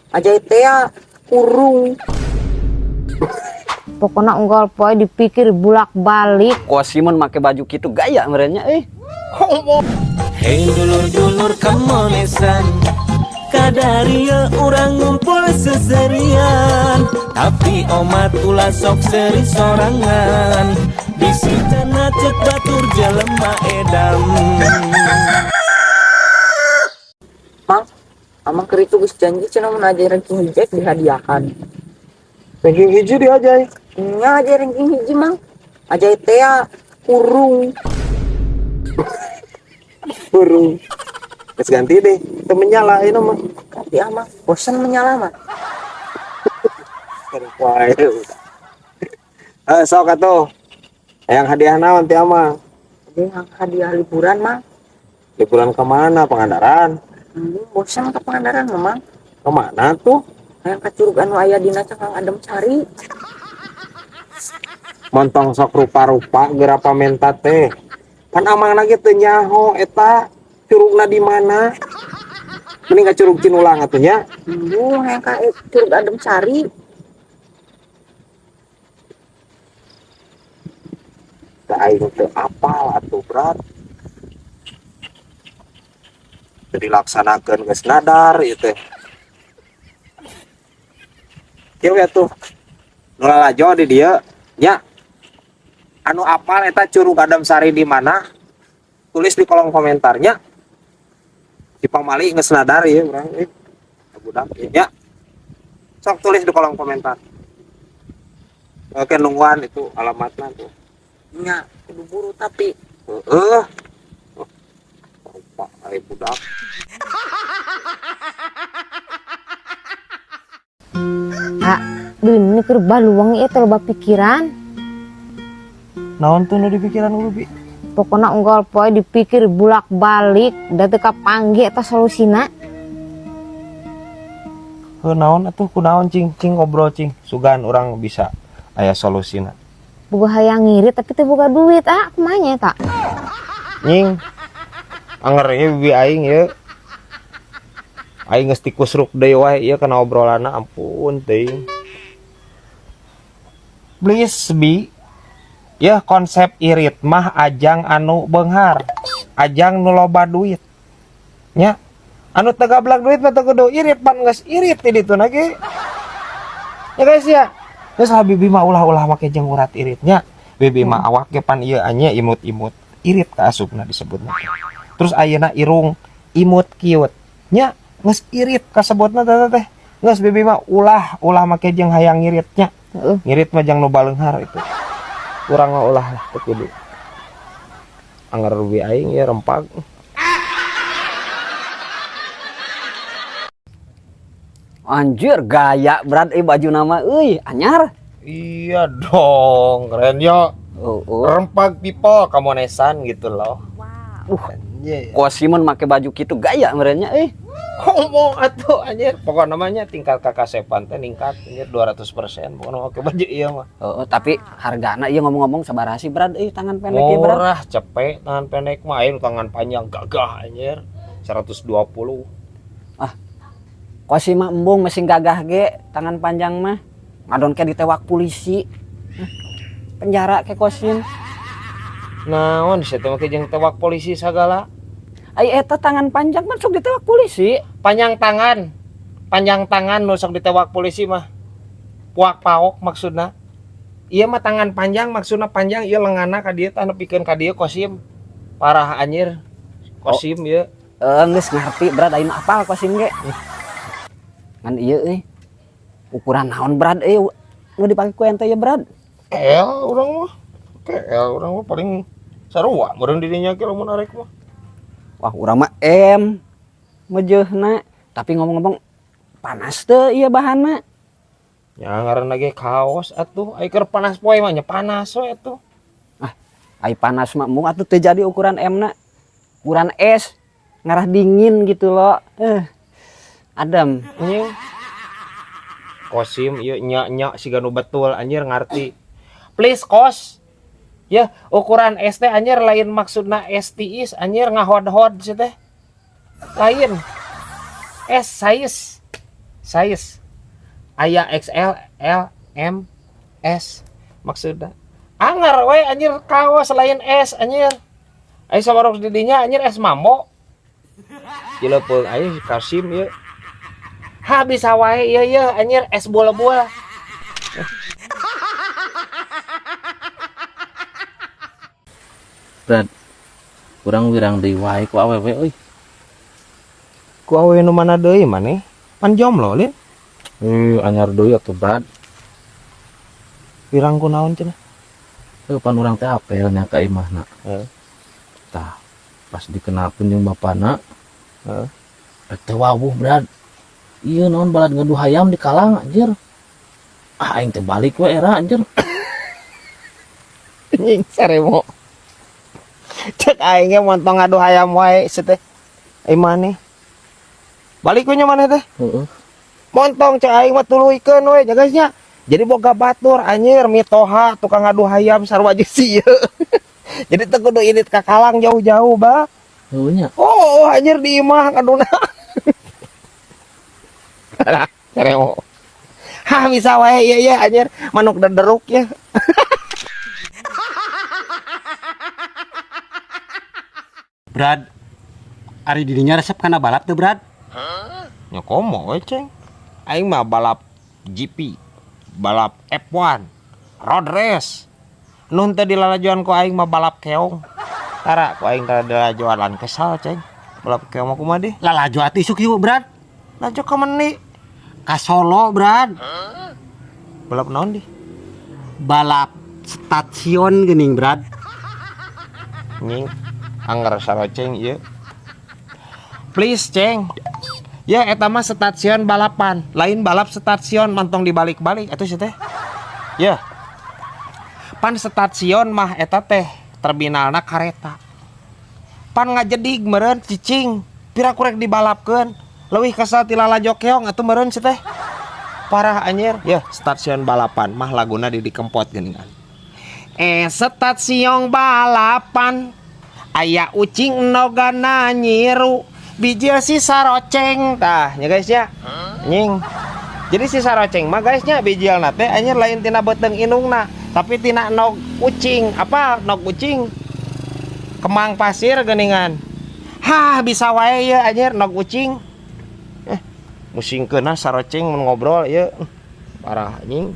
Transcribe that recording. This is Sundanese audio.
Ajai teh kurung. Pokoknya unggal poe dipikir bulak-balik. Kosimun make baju kitu gaya merenya eh. Hei dulur-dulur kemonesan, kadaria urang ngumpul seserian. Tapi omat ulah sok seri sorangan, bisi cenah cek batur jelema edam. Mang, amang keur itu geus janji cenah mun Ajai ranking hiji dihadiahkan. Ranking hiji dia Ajai. Nya Ajai ranking hiji, Mang. Ajai teh kurung. Burung. Geus ganti deh, teu menyala ini mah. Ganti ah, Mang. Bosan menyala mah. Wae. Eh, sok atuh. Yang hadiah naon ti Amang? Jadi hadiah liburan, Mang. Liburan kemana? Pangandaran. Bosan ke Pangandaran mah, Mang. Kemana tuh? Hayang ka curug anu aya dina Cangkang Adem Sari. Montong sok rupa-rupa geura pamenta teh. Pan Amang lagi teu nyaho eta curugna di mana? Mending ka Curug Cinulang atuh nya. Embung hayang ka Curug Adem Sari. Teu aing teu apal atuh, Brad. Teu dilaksanakeun geus nadar ieu teh. Kieu we atuh. Nu lalajo di dieu nya. Anu apal eta Curug Adem Sari di mana? Tulis di kolom komentarnya. Di pamali geus nadar ieu urang euy. Budak ieu nya. Sok tulis di kolom komentar. Oke, nungguan itu alamatna tuh. Nya kudu buru tapi. Heeh. Oh, lupa ari budak. Ah, ini keur baluang ieu teh loba pikiran. Naon tuh nu dipikiran lu, Bi? Pokoknya unggal poe dipikir bulak-balik da teu kapanggih eta solusina. Heuh, naon atuh, kunaon cing cing ngobrol cing. Sugan urang bisa aya solusina. Boga hayang ngirit tapi teu boga duit, ah kumaha nya eta? Nying. Anger ieu bibi aing ieu. Aing geus tikusruk deui wae ieu kana obrolanna, ampun teuing. Please Bi. Ya konsep irit mah ajang anu beunghar, ajang nu loba duit. Nya, anu teu gablak duit mah teu kudu irit, pan geus irit di ditu na ge. Ya guys ya. Geus lah bibi mah ulah-ulah make jeung urat iritnya. Bibi mah awak ge pan ieu anya imut-imut irit ka asupna disebutna. Terus ayeuna irung imut kiut. Nya geus irit kasebutna teh teh. Geus bibi mah ulah make jeung hayang ngiritnya. Heeh. Ngirit mah jang nu baleunghar itu. Urang mah ulah lah teu kudu. Angger bibi aing ieu rempag. Anjir gaya berat baju nama euy anyar. Iya dong, keren yo. Oh, oh. Rempag people kamonesan gitu loh. Wow. Anjir. Kosimun make baju kitu gaya merenya euy. Ngomong atuh anjir. Pokoknya namanya tingkat kakasepan teh ningkat anjir 200%. Pokoknya make baju ieu mah. Oh, oh, tapi hargana ieu ngomong-ngomong sabaraha sih Brad euy tangan pendek ieu Brad? Murah cepet tangan pendek mah, aing tangan panjang gagah anjir 120. Ah. Kosi mah embung mesin gagah ge tangan panjang mah. Ngadon ke ditewak polisi. Penjara ke kosim. Naon sia teh make jeung tewak polisi sagala. Ai eta tangan panjang mah sok ditewak polisi. Panjang tangan. Panjang tangan nu sok ditewak polisi mah. Puak paok maksudna. Ieu mah tangan panjang maksudna panjang ieu lenganna ka dieu tah nepikeun ka dieu kosim. Parah anjir. Kosim ieu. Geus ngarti Brad aing apal kosim ge. Ngan ieu euy. Ukuran naon Brad euy nu dipake ku ente ieu Brad? L urang mah. Oke, L urang mah paling sarua meureun di dinya ge lamun arek mah. Wah, urang mah M mejeuhna. Tapi ngomong-ngomong panas teu ieu bahanna? Ya ngaranna ge kaos atuh, ai keur panas poe mah nya panas we atuh. Ah, ai panas mah mung atuh teu jadi ukuran M na. Ukuran S ngarah dingin gitu loh. Adem. Anjing. Kosim ieu nya-nya siga nu betul anjir ngarti. Please kos. Ya, ukuran S teh anjir lain maksudna S tiis anjir ngahod-hod sih teh. Lain. S size. Size aya XL, L, M, S maksudna. Angar we anjir kaos lain S anjir. Aya sabarok di dinya anjir S mambo. Cilepeung aya Kasim ieu. Ha bisa wae ieu ieu anjir S bola-bola. Brad, kurang wirang deui wae ku awewe euy. Ku awewe nu mana deui maneh? Pan jomblo lin. Anyar deui atuh Brad. Wirang ku naon cenah? Pan urang teh apel nya ka imahna. Tah, pas dikenalkeun jeung bapana. Teh wawuh Brad. Ieu naon balad ngadu hayam di kalang anjir. Ah aing teh balik we era anjir. Anjing saremo. Cek aing ge montong ngadu hayam wae sia teh. Ai maneh. Balik we nya maneh teh. Heeh. Montong cek aing mah tuluykeun we nya guys nya. Jadi boga batur anjir mitoha tukang ngadu hayam sarua jeung si ieu. Jadi teu kudu indit ka kalang jauh-jauh ba. Heueuh nya. Oh, anjir di imah ngaduna. Alah, cerewok. Hah bisa wae ieu ieu anjir manuk dederuk ya. Brad, ari dirinya resep kana balap teu Brad? Nya komo we ceng. Aing mah balap GP, balap F1, road race. Nun teh dilalajoan ku aing mah balap keong. Tara ku aing tara dilalajoan lan kesal ceng. Balap keong mah kumaha deh? Lalajo atuh isuk yuk Brad. Lalajo ka meni? Ka Solo Brad. Balap naon dih? Balap stasiun geuning Brad. Nying anger saroceng ieu. Please ceng. Ya eta mah stasiun balapan, lain balap stasiun mantong dibalik-balik atuh sia teh. Ya. Pan stasiun mah eta teh terminalna kareta. Pan ngajedig meureun cicing, pira kurek dibalapkeun. Leuwih kesal ti lalajo keong atuh meureun sia teh. Parah anjir. Ya, stasiun balapan mah laguna Didi Kempot geuningan. Stasiun balapan aya ucing nogana nyiru. Bijil si saroceng tah nya guys ya. Anjing. Jadi si saroceng mah guys nya bijilna teh anjir lain tina beuteung indungna, tapi tina nog ucing. Apa nog ucing? Kemang pasir geuningan. Hah bisa wae ieu anjir nog ucing. Musingkeunna saroceng mun ngobrol ieu. Parah anjing.